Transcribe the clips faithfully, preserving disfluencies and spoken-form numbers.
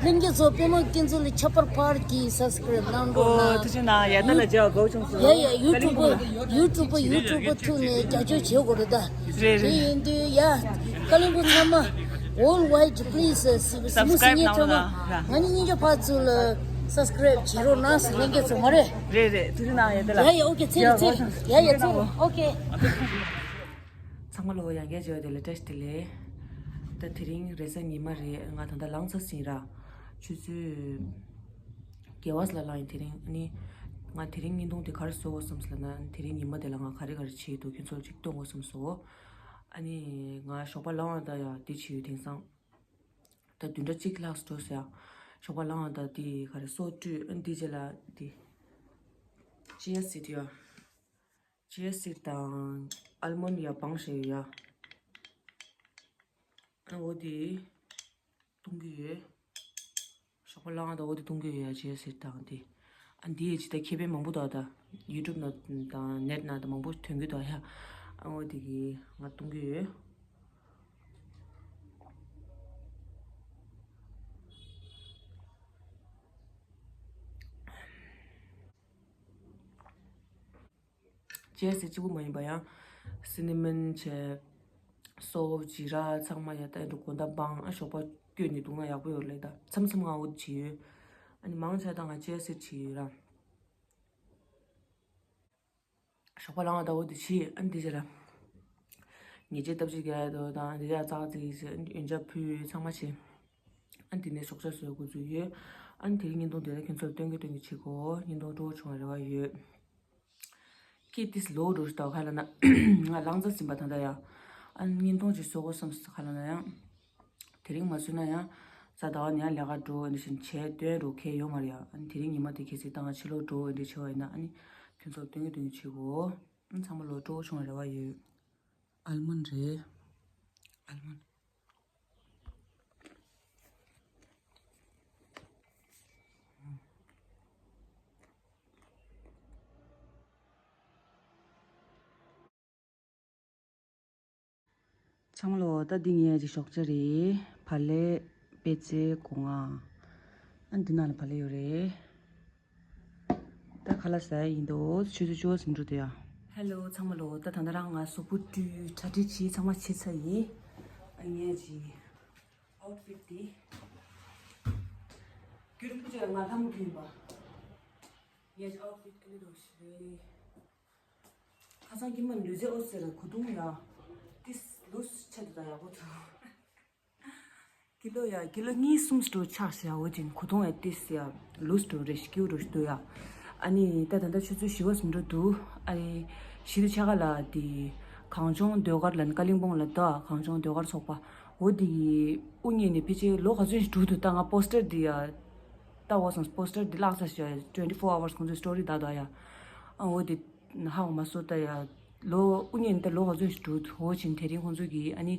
ལྷན་རྒྱས་ཚོ་པད་མ་སྐྱིད་མཚོ་ལ་ཁྱད་པར་ཕར་གྱིས་སབ་སི་ཀ་རེབ་གནང་རོགས་གནང་། ཨོ་ཐུགས་རྗེ་གནང་། ཡ་ད་ལ་མཇལ་བ་དགའ་བོ་བྱུང་སོང་། ཡ་ཡ་ཡུ་ཊུབ་པ་ཡུ་ཊུབ་པ་ཡུ་ཊུབ་པ་ཐུག་ནས་རྒྱབ་སྐྱོར་བྱེད་དགོས་རེད་ད། རེད་རེད། དེ་ཡིན་དུས་ཡ་ཀ་ལིང་པོ་ཚང་མ་worldwide please གཟིགས་མོ་གཟིགས་མཁན་ཚང་མ་ང་གཉིས་གཉིས་ཀྱི་ཕར་ཚུར་ལ་སབ་སི་ཀ་རེབ་བྱེད་རོགས་གནང་ཟེར་ལྷན་རྒྱས་ཚོ་མ་རེད། རེད་རེད། ཐུགས་རྗེ་གནང་། ཡ་ད་ལ་ཡ་ཡ་ཨོ་ཁེ་ཚེ་རིང་ཚེ་རིང་། ཡ་ཡ་ཚེ་རིང་། ཨོ་ཁེ། ཚང་མ་ལོ་ཡང་བསྐྱར་མཇལ་བ་དེ་ལ་བཀྲ་ཤིས་བདེ་ལེགས། ད་དེ་རིང་རེས་གཟའ་ཉི་མ་རེད། ང་ད་ལྟ་ལངས་ཚར་ཟིན་ར། ཆུ་ཚོད་བརྒྱད་པ་ཙམ་ལ་ལངས་ཡིན། དེ་རིང་ཨ་ནི་ང་དེ་རིང་བརྙན་ཐུང་དེ་ག་རེ་བཟོ་དགོས་བསམ་སོང་ལབ་ན། དེ་རིང་ཉི་མ་དེ་ལ་ང་ག་རེ་ག་རེ་བྱེད་ཀྱི་འདུག་ཁྱོད་ཚོར་ཅིག་སྟོན་དགོས་བསམ་སོང་། ཨ་ནི་ང་ཞོགས་པ་ལངས་ད་ཡ་འདི་བྱེད་ཡོད། དེང་སང་ད་བདུན་ཕྲག་གཅིག་ལྷག་འགྲོ་ཟེར་ཡ། ཞོགས་པ་ལངས་ད་འདི་ག་རེ་སོ་བཀྲུས། ཨ་ནི་འདི་རྗེས་ལ་འདི་ཅི་ཡ་སི་ཌི་ཡ། ཅི་ཡ་སི་ཌི་དང་ཨལ་མོན་ཌི་ཡ་སྦངས་བྱས་ཡོད་ཡ། ཨ་འོ་དེ་བཏུང་གི་ཡོད། ཞོགས་པ་ལངས་ད་འོ་དེ་བཏུང་གི་ཡོད་ཡ། ཅི་ཡ་སི་ཌི་དང་དེ། ཨ་འདི་ཡི་ཇི་ལྟར་ཁེ་ཕན་མང་པོ་འདུག་ད། ཡུ་ཊུབ་ནང་དང་ནེཊ་ནང་དང་མང་པོ་ཐོན་གི་འདུག་ཡ། ཨ་འོ་དེ་གི་ང་བཏུང་གི་ཡོད། ཅི་ཡ་སི་ཌི་གཅིག་པུ་མ་ཡིན་པ་ཡང་། སི་ནི་མོན་བྱས། སོབ། ཇི་ར་ཚང་མ་ཡ་ད་འགྲོ་གོ་ད་སྦངས། ཨ་ཞོགས་པ་སྐྱོད་ནས་བཏུང་ན་ཡག་པོ་ཡོད་རེད། ད་མཚམས་མཚམས་ང་འོ་དེ་བྱེད་ཡོད། ཨ་ནི་མང་ཆེ་ད་ང་ཅི་ཡ་སི་ཌི་བྱེད་ཡོད་ར། ཞོགས་པ་ལངས་ད་འོ་དེ་བྱེད། ཨ་ནི་དེ་རྗེས་ལ་ཉལ་ཆས་བརྡབ་གཅིག་རྒྱག་ཡ་འདུག་དང་དེ་ཡ་ཙག་ཙིག་ཡིན་ཟེར། ཨ་ནི་ཡོན་ཆབ་ཕུལ་ཡོད། ཚང་མ་བྱེད། ཨ་ནི་དེ་ནས་ཞོགས་ཇ་བཟོ་དགོས་ཚུལ་ཡོད། ཨ་ནི་དེ་རིང་བརྙན་ཐུང་དེ་ལ་ཁྱོད་ཚོར་སྟོན་གི་སྟོན་གི་བྱེད་དགོས། བརྙན་ཐུང་སྤྲོ་བོ་བྱུང་བའི་རེ་བ་ཡོད། ཀི་ཏིས་ལོ་འགྲོ་ཞིག་ད་ག་ལ་ན། ང་ལངས་ཚར་ཟིན་པ་ད་ལྟ་ཡ། ཨ་ནི་བརྙན་ཐུང་ཅིག་བཟོ་དགོས་བསམ་སོང་། ག་ལ་ན་ཡང་། དེ་རིང་མ་བཟོས་ན་ཡང་། གཟའ་ཟླ་བ་ནས་ཡང་ལས་ཀ་འགྲོ་འདི་བཞིན་བྱས་སྟོན་འགྲོ་མཁན་ཡོད་མ་རེད་ཡ། ཨ་ནི་དེ་རིང་ཉི་མ་དེ་གལ་སྲིད་ད་ང་ཕྱི་ལོགས་འགྲོ་འདི་བྱས་པ་ཡིན་ན། ཨ་ནི་ཁྱོད་ཚོར་སྟོན་གི་སྟོན་གི་བྱེད་དགོས། ཨ་ནི་ཚང་མ་ལོ་སྤྲོ་བོ་བྱུང་བའི་རེ་བ་ཡོད། ཨལ་མོན་རེད། ཨལ་མོན། ཚང་མ་ལོ། ད་འདི་ངའི་ཅིག་ཞོགས་ཇ་རེད། བག་ལེབ། པད་ཚལ། སྒོ་ང་། ཨ་འདི་ནང་ལ་བག་ལེབ་ཡོད་རེད། ད་ཁ་ལག་ཟ་ཡ་ཡིན་འདུག་ཆུ་ཚོད་བཅུ་པ་ཟིན་འགྲོ་འདུག་ཡ། ཧེ་ལོ་ཚང་མ་ལོ། ད་ད་ལྟ་རང་ང་གཟུགས་པོ་བཀྲུས། གྲ་སྒྲིག་བྱས། ཚང་མ་བྱས་ཚར་ཡིན། ཨ་ངས་ཅིག་ཨའུཊ་ཕིཊ་འདི། རྒྱུན་རིང་པོ་ཅིག་ལ་ང་ལྷ་མོ་གྱོན་པ། ངས་ཅིག་ཨའུཊ་ཕིཊ་ཨ་ནི་འདྲ་ཞིག་རེད། ཁ་སང་ཁྱིམ་མ་ལུས་རྩལ་ཨོ་ཟེར་ཁོ་ཐུང་ཡ། ཏིས་ལུས་ཆེ་དུ་ད་ཡག་པོ་ཐུང་། ཀི་ལོ་ཡ་ཀི་ལོ་གཉིས་གསུམ་ཙམ་ཆགས་ཤག་འོ་ཅིན་ཁོ་ཐུང་ཡ་ཏིས་ཡ་ལུས་འགྲོ་རེ་ཞིག་ཀིའུ་འགྲོ་ཞིག་འདུག་ཡ། ཨ་ནི་ད་ད་ལྟ་ཆུ་ཚོད་བཞི་པ་ཟིན་འགྲོ་འདུག་ཨ་ནི་གཞིས་རྩེ་ཆེ་ཁ་ལ་དེ་གངས་ལྗོངས་ཟློས་གར་ལ་ནི་ཀ་ལིང་པོང་ལ་ད་གངས་ལྗོངས་ཟློས་གར་ཚོགས་པ་འོ་དེ་དབུ་བརྙེས་ནས་ཕལ་ཆེར་ལོ་ག་ཚོད་ཞིག་འགྲོ་འདུག་ད་ང་པོ་སི་ཊར་དེ་ཡ་ལྟ་བ་སང་པོ་སི་ཊར་དེ་བརླག་ཚར་ཤག twenty four hours ཁོང་ཚོའི་སི་ཊོ་རི་ད་ད་ཡ། ཨ་འོ་དེ། ཧ་གོ་མ་སོང་། ད་ཡ་ལོ་དབུ་བརྙེས་ནས་ད་ལོ་ག་ཚོད་ཞིག་འགྲོ་འདུག་འོ་ཅིན་དེ་རིང་ཁོང་ཚོ་གིས་ཨ་ནི་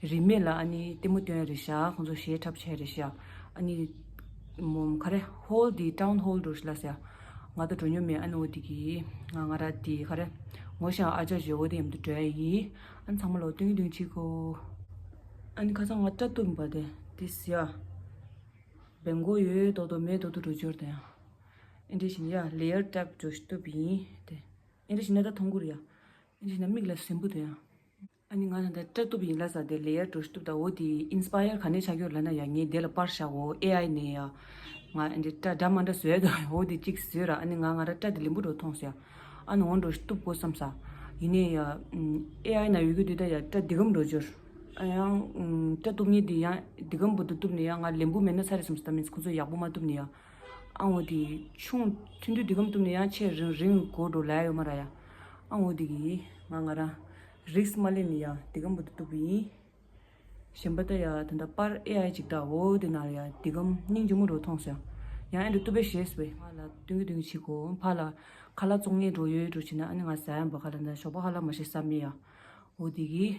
རིན་མེད་ལ་ཨ་ནི་ལྟད་མོ་སྟོན་རེད་ཤག་ཁོང་ཚོ་གཞས་འཁྲབ་བྱས་རེད་ཤག་ཨ་ནི་མོ་ག་རེ་ཧོལ་དེ་ཊའུན་ཧོལ་འགྲོ་ཞིག་ལ་ཟེར། ང་ད་འགྲོ་མྱོང་མེད། ཨ་ནི་འོ་དེ་གིས་ང་ང་ར་དེ་ག་རེ་ངོ་ཤེས་ཨ་ཅག་ཅིག་ཡོད། འོ་དེ་མཉམ་དུ་འགྲོ་ཡ་ཡིན། ཨ་ནི་ཚང་མ་ལོ་སྟོན་གི་སྟོན་གི་བྱེད་གོ་ཨ་ནི་ཁ་སང་ང་སྐྲ་གཏུབ་པ་དེ་དེ་ཟེར་ཡ། བེང་གོ་ཡོད་དོ་དོ་མེད་དོ་དོ་འགྲོ་འབྱོར་དང་། ཨེ་འདྲ་བཞིན་ཡ་ལེ་ཡར་ཊེབ་འགྲོ་ཞིག་གཏུབ་ཡིན་ཏེ། ཨེ་འདྲ་བཞིན་ན་ད་མཐོང་གི་རེད་ཡ། ཨེ་འདྲ་བཞིན་ན་མིག་ལ་ཟིན་པོ་དེ་ཡ། ཨ་ནི་ང་ད་ལྟ་སྐྲ་གཏུབ་ཡིན་ལ་ཟ་དེ་ལེ་ཡར་འགྲོ་ཞིག་གཏུབ་ད། འོ་དེ་ཨིན་སི་པ་ཡར་ག་ནས་ཆགས་ཡོད་ལབ་ན་ཡ། ངས་དེ་ལ་པར་བཞག་འོ་ཨེ་ཨའི་ནས་ཡ། ང་ཨེ་འདྲ་སྐྲ་འདྲ་མ་འདྲ་བཟོས་ད་འོ་དེ་གཅིག་བཟོས་ར། ཨ་ནི་ང་ང་ར་སྐྲ་དེ་ལེན་པོ་འགྲོ་མཐོང་ཟེར་ཡ། ཨ་ནི་འོ་འགྲོ་ཞིག་གཏུབ་དགོས་བསམ་ས། ཡིན་ནའི་ཡ། ཨེ་ཨའི་ནང་ཡོད་རྒྱུ་དེ་ད་ཡ་སྐྲ་འདི་གམ་འགྲོ་འབྱོར། ཨ་ཡང་སྐྲ་གཏུབ་མཁན་དེ་ཡང་འདི་གམ་བུ་དུ་གཏུབ་ནས་ཡ་ང་ལེན་པོ་མེད་ན་ཚར་རེད་བསམ་ས། ད་མིན་ཁོ་ཚོ་ཡག་པོ་མ་གཏུབ་ནས་ཡ། ཨ་འོ་དེ་ཆུང་ཐུང་ཐུང་འདི་གམ་གཏུབ་ནས་ཡང་ཆེས་རིང་རིང་གོ་འགྲོ་ལ་ཡོད་མ་ར་ཡ། ཨ་འོ་དེ་གི་ང་ང་རང་རིགས་མ་ལེན་ནས་ཡ་འདི་གམ་བུ་དུ་གཏུབ་ཡིན། གཞན་པ་ད་ཡ་ད་ལྟ་པར་ཨེ་ཨའི་ཅིག་ད་འོ་དེ་ནང་ལ་ཡ་འདི་གམ་སྙིང་རྗེ་མོ་འགྲོ་མཐོང་སོང་། ཡང་ཨེ་འགྲོ་གཏུབ་པའི་ཞེས་པས་ང་ལ་སྟོན་གི་སྟོན་གི་བྱེད་གོ་ཕ་ལ་ཁ་ལག་བཙོང་ངེས་འགྲོ་ཡོད་འགྲོ་བྱེད་ན། ཨ་ནི་ང་ཟ་ཡང་པ་ཁ་ལ་ན་ཞོགས་པ་ཁ་ལག་མ་ཤེས་ཟ་མེད་ཡ། འོ་དེ་གི།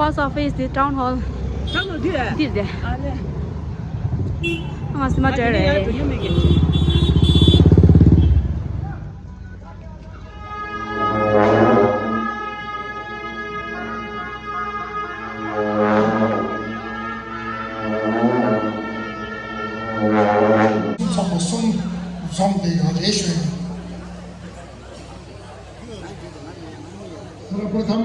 Post office དེ་town hall ཊའུན་ཧོལ་འདི་རེད། འདི་རེད། ཨ་ལེ། ང་སི་མ་ཊར་རེད། ཡ་ཡ་ཡ་མེད་གི། ཚོགས་པ་གསུམ་འཛོམས་ཏེ་ཡོད་རེད་ཞུ་ཡིན། सर्वप्रथम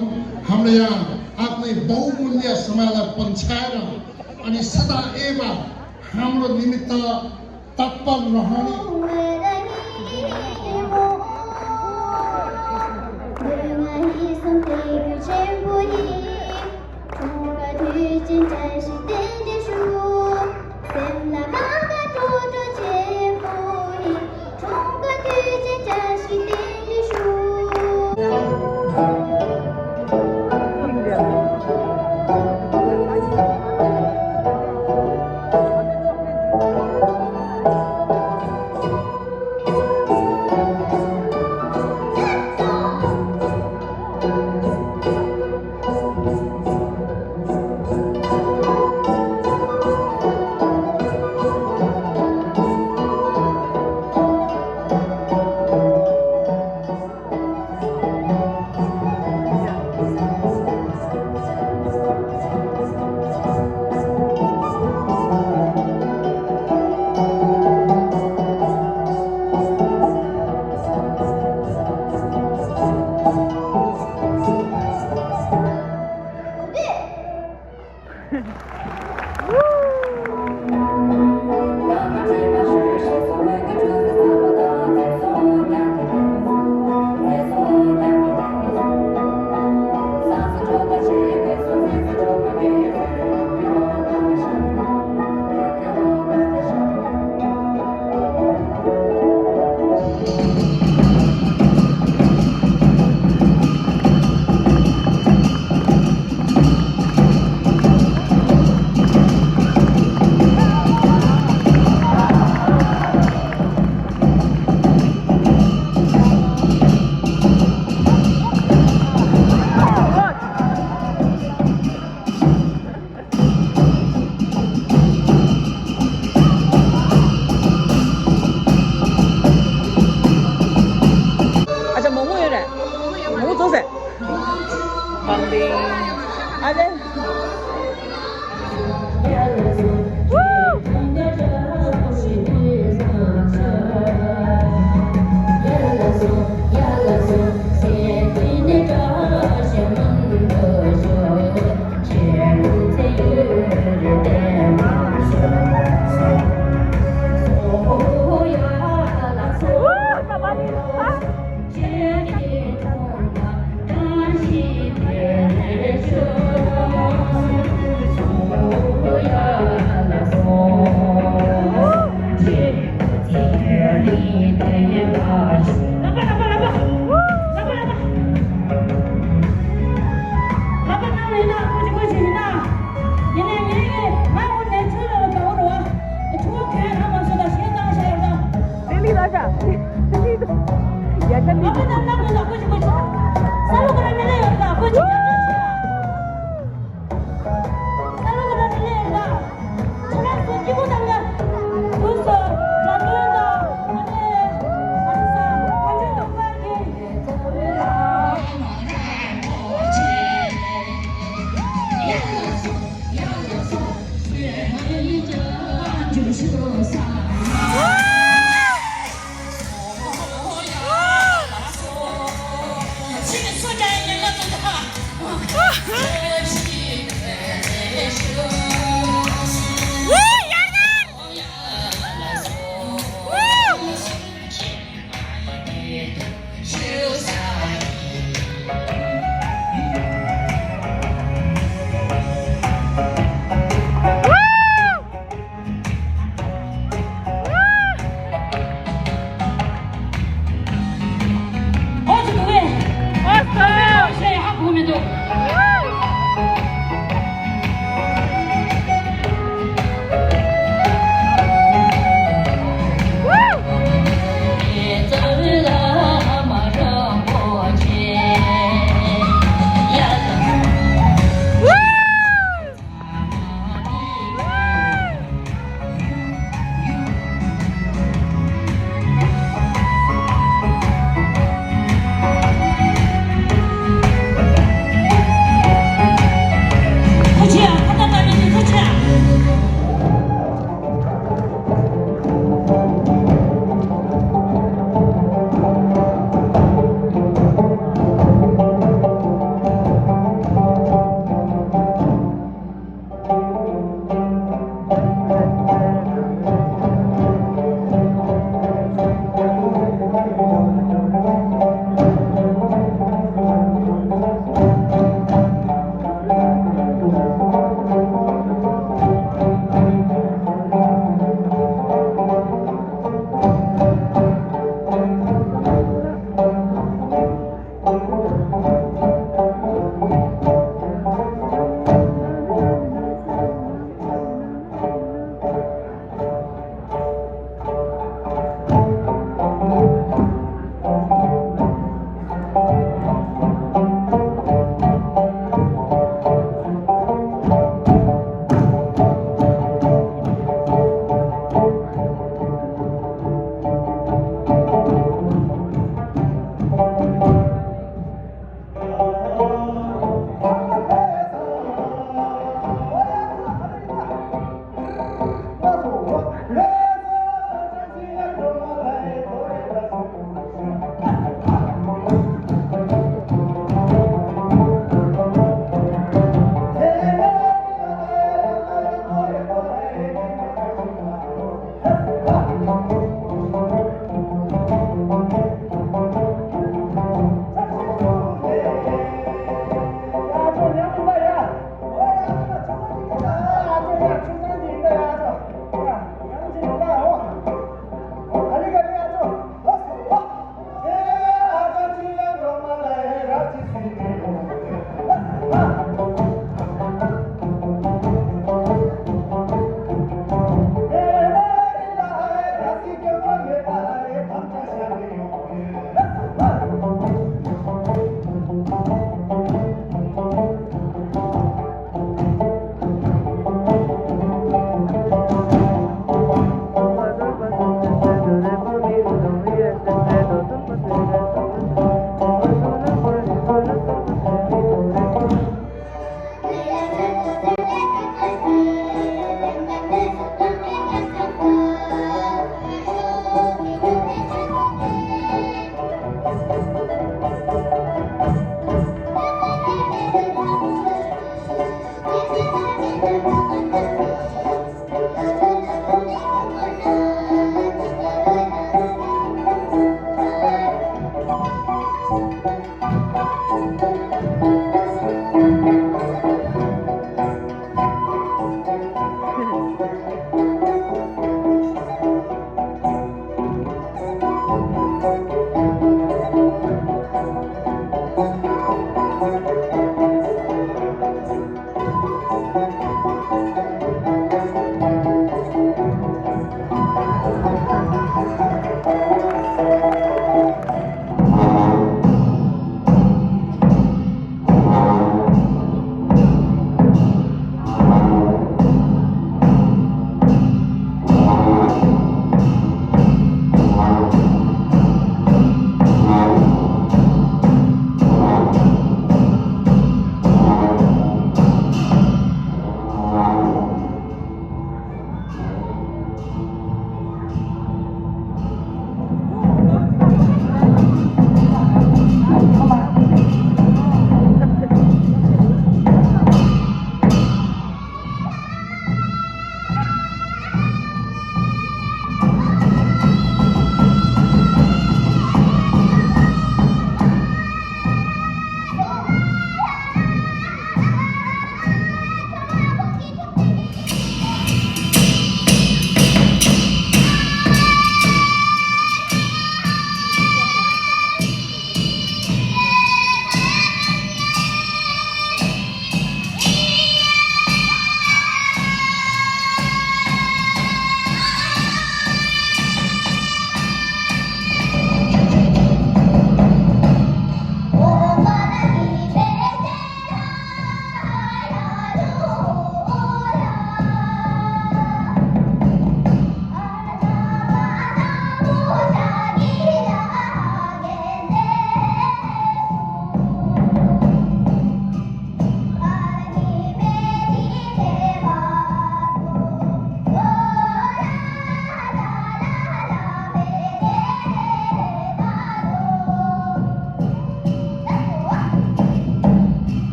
हमने यहाँ आफ्नै बहुमूल्य समयलाई पन्छाएर अनि सदा एवा हाम्रो निमित्त तत्पर रहने ཨ་ཅག་མོག་མོག་ཡོད་རེད། མོག་མོག་བཙོང་ཟེར། ཨ་ལེ།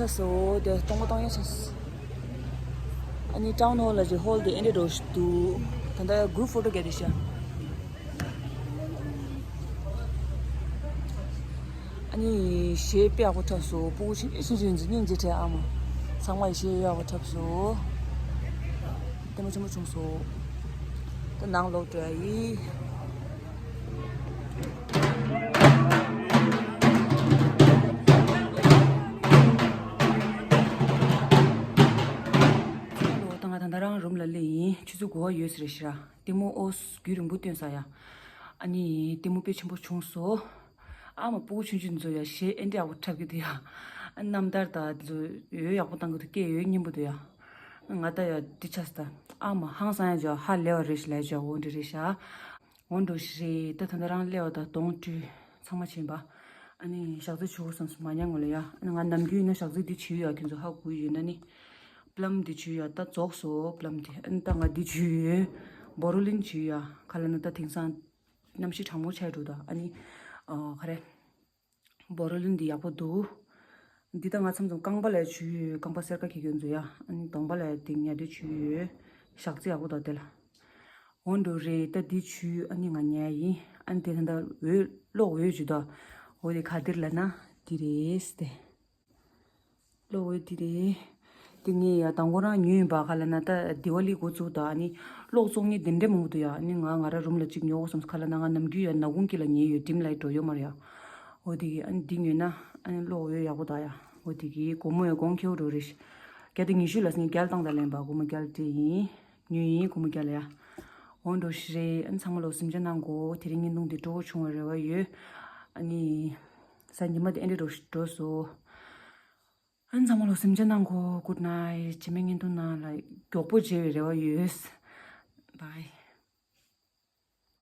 ཆགས་སོང་། དེ་སྟོང་པ་སྟོང་ཡ་ཆགས་སོང་། ཨ་ནི་ཊའུན་ཧོལ་ལ་ཅིག་ཧོལ་དེ་ཨེ་འདྲ་འགྲོ་ཞིག་འདུག་ད་ལྟ་གུ་རུབ་ཕོ་ཊོ་རྒྱག་དེ་ཤ། ཨ་ནི་གཞས་དཔེ་ཡག་པོ་འཁྲབ་སོང་། སྤུ་གུ་ཆུང་ཆུང་ཆུང་ཆུང་སྙིང་རྗེ་བྲལ། ཨ་མ་ཚང་མ་གཞས་ཡག་པོ་འཁྲབ་སོང་། ལྟད་མོ་ཆེན་པོ་བྱུང་སོང་། ད་ནང་ལོག་འགྲོ་ཡ་ཡིན། ད་ང་ད་ལྟ་རང་རུམ་ལ་སླེབས་ཡིན། ཆུ་ཚོད་དགུ་པ་ཡོད་ས་རེད་ཤག་ལྟད་མོ་ཨོ་རྒྱུན་རིང་པོ་སྟོན་ས་ཡ། ཨ་ནི་ལྟད་མོ་དཔེ་ཆེན་པོ་བྱུང་སོང་། ཨ་མ་སྤུ་གུ་ཆུང་ཆུང་ཚོ་ཡ་གཞས་ཨེ་འདྲ་ཡག་པོ་འཁྲབ་ཀྱི་འདུག་ཡ། ཨ་རྣམ་ཐར་དང་དེ་ཚོ་ཡོད་ཡག་པོ་བཏང་གི་འདུག་སྐད་ཡོད་སྙན་པོ་འདུག་ཡ། ང་ད་ཡ་འདི་ཆགས་སོང་། ཨ་མ་ཧང་སང་ཡ་ཇོ་ཧ་ལས་པ་རེད་ཤག་ལས་ཇོ་འོ་འདྲ་རེད་ཤག་འོ་འགྲོ་ཞིག་རེད། ད་ད་ལྟ་རང་སླེབས་པ་དང་གདོང་བཀྲུས་ཚང་མ་བྱས་པ། ཨ་ནི་ཞག་རྩི་བྱུག་བསམ་སོང་། མ་ཉལ་ངོ་ལ་ཡ། ཨ་ནི་ང་ནམ་རྒྱུན་ཡིན་ན་ཞག་རྩི་འདི་བྱུག་ཡ། ཁྱེད་ཚོ་ཧ་གོ་ཡོད་ན་ནི། པི་ལམ་འདི་བྱུག་ཡ། ད་རྫོགས་སོང་པི་ལམ་འདི། ཨ་ནི་ད་ང་འདི་བྱུག་ཡོད། བོ་རོ་ལིན་བྱུག་ཡ། ག་ལ་ན་ད་དེང་སང་གནམ་གཤིས་གྲང་མོ་ཆགས་འགྲོ་ད། ཨ་ནི་ཨ་ག་རེ། བོ་རོ་ལིན་འདི་ཡག་པོ་འདུག་འདི་ད་ང་མཚམས་མཚམས་རྐང་པ་ལ་བྱུག་ཡོད། རྐང་པ་སེར་ཀ་ཁེ་ཁེ་འཛུ་ཡ། ཨ་ནི་གདོང་པ་ལ་དེ་ཉལ་དུ་བྱུག་ཡོད། ཞག་རྩི་ཡག་པོ་ད་དེ་ལ། འོ་འགྲོ་རེད། ད་འདི་བྱུག་ཨ་ནི་ང་ཉལ་ཡིན། ཨ་ནི་དེ་ད་ད་འོད་གློག་འོད་བྱུག་ད། འོ་དེ་ག་དེར་ལ་ན་འདི་རེད་དེ། གློག་འོད་འདི་རེད། དེ་ངས་ཡ་དང་པོ་རང་ཉོས་ཡིན་པ། ག་ལ་ན་ད་དི་ཝ་ལི་འགོ་བཙུགས་ད། ཨ་ནི་གློག་བཙོང་མཁན་དེ་འདྲ་མང་པོ་འདུག་ཡ། ཨ་ནི་ང་ང་རང་རུམ་ལ་གཅིག་ཉོ་དགོས་བསམ། ག་ལ་ན་ང་ནམ་རྒྱུན་ཡ་ནག་ཁུང་དཀྱིལ་ལ་ཉལ་ཡོད། ཌིམ་ལའིཊ་འགྲོ་ཡོད་མ་རེད་ཡ། འོ་དེ་གི་ཨ་ནི་འདི་ཉོས་ན་ཨ་ནི་གློག་འོད་ཡག་པོ་ད་ཡ། འོ་དེ་གི་སྒོར་མོ་ཡ་གོང་ཁེ་པོ་འགྲོ་རེད། བརྒྱ་དང་ཉི་ཤུ་ལ་སྙིང་རྒྱལ་བཏང་ད་ལེན་པ། སྒོར་མོ་རྒྱལ་སྤྲད་ཡིན། ཉོས་ཡིན་སྒོར་མོ་རྒྱལ་ཡ། འོ་འགྲོ་ཞིག་རེད། ཨ་ནི་ཚང་མ་ལོ་སེམས་ཆུང་གནང་གོ། དེ་རིང་བརྙན་ཐུང་འདི་སྤྲོ་པོ་བྱུང་བའི་རེ་བ་ཡོད། ཨ་ནི་གཟའ་ཉི་མ་དེ་ཨེ་འདྲ་འགྲོ་འགྲོ་སོང་། ཨ་ནི་ཚང་མ་ལོ་སེམས་ཆུང་གནང་གོ། Good night། རྗེས་མའི་བརྙན་ཐུང་ནང་ལ་མགྱོགས་པོ་མཇལ་བའི་རེ་བ་ཡོད། Bye།